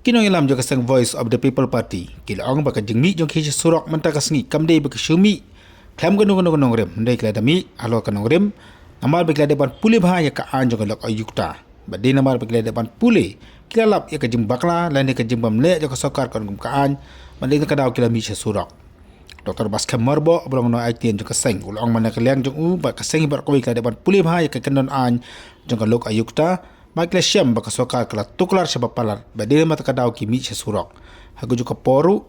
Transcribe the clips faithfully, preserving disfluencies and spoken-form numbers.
Ki nongïalam jong ka seng Voice of the People Party ki la ong ba ka jingmih jong ki sha surok mynta ka sngi kam dei ba ki shu mih khlem kano kano ka nongrim, hynrei ki la da mih halor ka nongrim namar ba ki la dep ban pule bha ïa ka aiñ jong ka lok ayukta. Bad dei namar ba ki la dep ban pule ki la lap ïa ka jingbakla lane ka jingbym leh jong ka sorkar katkum ka aiñ, bad dei na ka daw ki la mih sha surok. Doktor Baskhem Myrboh, ba long nongaiktien jong ka seng, u la ong mynta ka liang jong u ba ka seng hi baroh kawei ka la dep ban pule bha ïa ka kyndon aiñ jong ka lok ayukta, ba ki la shem ba ka sorkar ka la tuklar sha ba palat, ba dei namar kata ka daw ki mih sha surok. Ha kajuh ka por ruh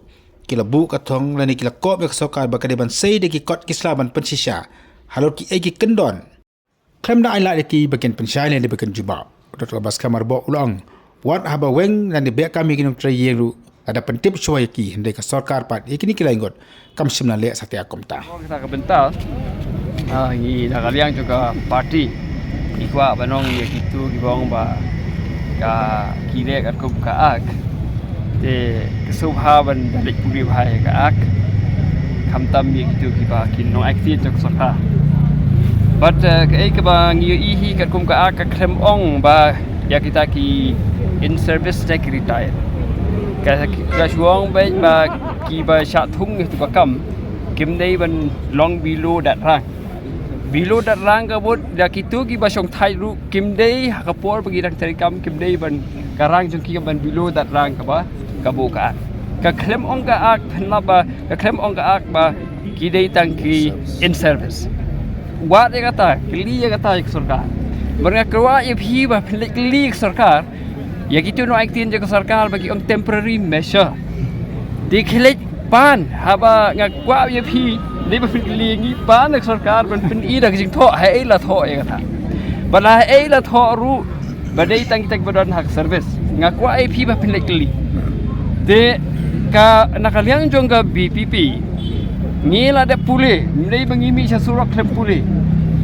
ki la buh ka thong lane ki la kop ïa ka sorkar ba ka dei ban sei da ki kot ki sla ban pynshisha halor kiei ki kyndon. Khlem da ai lad ïa ki ba kin pynshai lane ba kin jubab. Doktor Baskhem Myrboh u la ong, wat haba weng lane beh kam ïa ki nongtrei ïing ruh lada pyntip shuwa ïa ki, hynrei ka sorkar pat ïa kine ki lai ngut kam shym la leh satia kumta. Kita ka bynta, ah, ngi na ka liang jong ka party ngi kwah ban ong ïa kitu kiba ong ba ka, ki leh katkum ka ak. Te ka sngewbha ban da leit pule bha ïa ka ak, khamtam ïa kitu kiba ki nongaiktien jong ka sorkar. Bad, eh, kaei kaba ngi ïohi hi katkum ka ak ka khlem ong ba ïa kita ki in service te ki retired. Ka, ka shu ong beit ba kiba shah thung ïa kitu ka kam kim dei ban long below that rank. Below that rank ka mut da kitu kiba shong thait ruh kim dei ha ka por ba ki dang trei kam kim dei ban, ka rank jong ki ban below that rank kaba, ka buh ka ak. Ka khlem ong ka ak, pynlap ba ka khlem ong ka ak ba ki dei tang ki in service. Wat ïa kata, kylli ïa kata ïa ka sorkar. Bad nga kwah ïa phi ba phin leit kylli ïa ka sorkar ïa kitu nongaiktien jong ka sorkar ba ki ong temporary measure. Te khie leit pan, haba nga kwah ïa phi, dei ba phin kylli ïa ngi, pan ïa ka sorkar ban pyni da ka jingthoh haei la thoh ïa kata. Bad haei la thoh ruh ba dei tang kita kiba don ha ka service. Nga kwah ïa phi ba phin leit kylli. Te ka, na ka liang jong ka V P P ngi la dep pule, ym dei ba ngi mih sha surok khlem pule.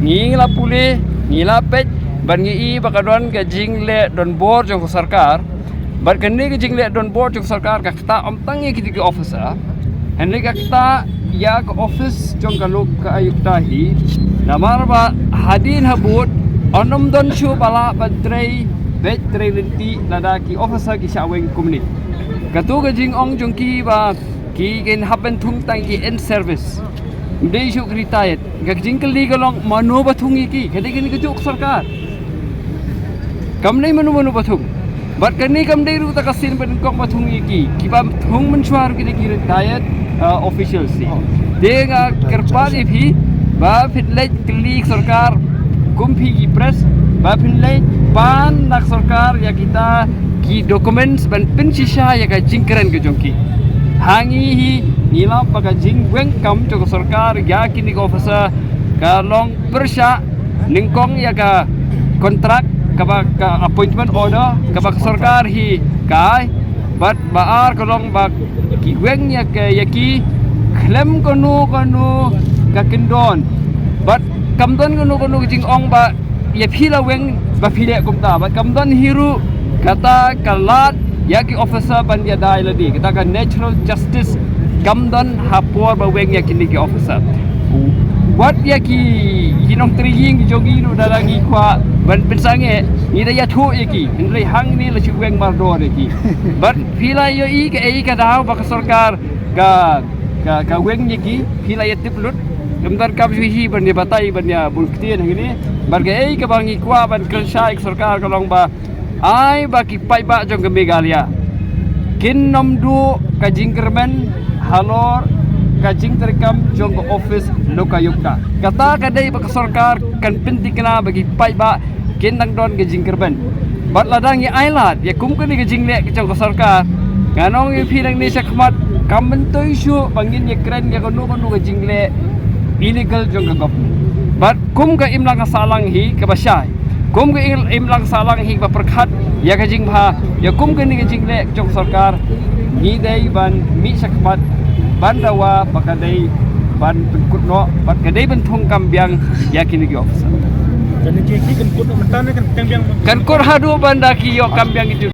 Ngi la pule, ngi la peit, bad ngi i ba ka don ka jingleh donbor jong ka sorkar. Bad kane ka jingleh donbor jong ka sorkar ka ktah ym tang ïa kito ki officer, hynrei ka ktah ïa ka office jong ka lok ayukta hi. Namar ba hadien habud yn ym don shuh ba lah ban trei beit trei lynti lada ki officer ki shah weng kumne. Kato ka jingong jong ki ba ki kin hap ban thung tang ki in service, ym dei shuh ki retired. Ka jingkylli ka long mano ba thung ïa ki, ka dei kane kajuh ka sorkar. Kam dei mano mano ba thung. Bad kane kam dei ruh kata ka sien ba nyngkong ba thung ïa ki. Kiba thung mynshuwa ruh ki dei ki retired, uh, officials hi. Te nga kyrpad ïa phi ba phin leit kylli ka sorkar, kum phi ki press, ba phin leit pan na ka sorkar ïa kita ki documents ban pynshisha ïa ka jingkren ka jong ki. Ha ngi hi ngi lap ba ka jingweng kam jong ka sorkar ïa kine ki officer ka long pyrshah nyngkong ïa ka contract kaba ka appointment order kaba ka sorkar hi ka ai, bad ba ar ka long ba ki weng ïa ka, ïa ki khlem kano kano ka kyndon. Bad kam don kano kano ka jingong ba ïa phi la weng ba phi leh kumta, bad kam don hi ruh kata ka lad ïa ki officer ban ïada ïa lade, kata ka natural justice kam don ha por ba weng ïa kine ki officer. Wat ïa ki, ki nongtrei ïing jong ngi ruh lada ngi kwah ban pynsangeh, ngi da ïathuh ïa ki, hynrei hangne la shu weng mardor ïa ki. Bad phi la ïohi kaei ka daw ba ka sorkar ka, ka, ka weng ïa ki, phi la ïatip lut. Kumta kam shu hi ban ïa batai ban ïa bun ktien hangne. Bad kaei kaba ngi kwah ban kren sha ïa ka sorkar ka long ba ai ba ki paidbah jong ka Meghalaya kin ym duh ka jingkyrmen halor ka jingtrei kam jong ka office lokayukta. Kata ka dei ba ka sorkar kan pyntikna ba ki paidbah kin dang don ka jingkyrmen. Bad lada ngi ai lad ïa kum kane ka jingleh ka jong ka sorkar, ngan ong ïa phi nangne shakhmat kam myntoi shuh ba ngin ïa kren ïa kano kano ka jingleh illegal jong ka government. Bad kum ka imlang ka sahlang hi kaba shai, kum ka im-, imlang sahlang hi ba pyrkhat ïa ka jingbha ïa kum kane ka jingleh jong sorkar, ngi dei ban mih shakhmat ban dawa ba ka dei ban pynkut noh bad ka dei ban thung kam biang ïa kine ki officer. Kane ki, ki kan kut noh mynta ne kan teng biang? Kan kut haduh ban da ki ïoh kam biang ki.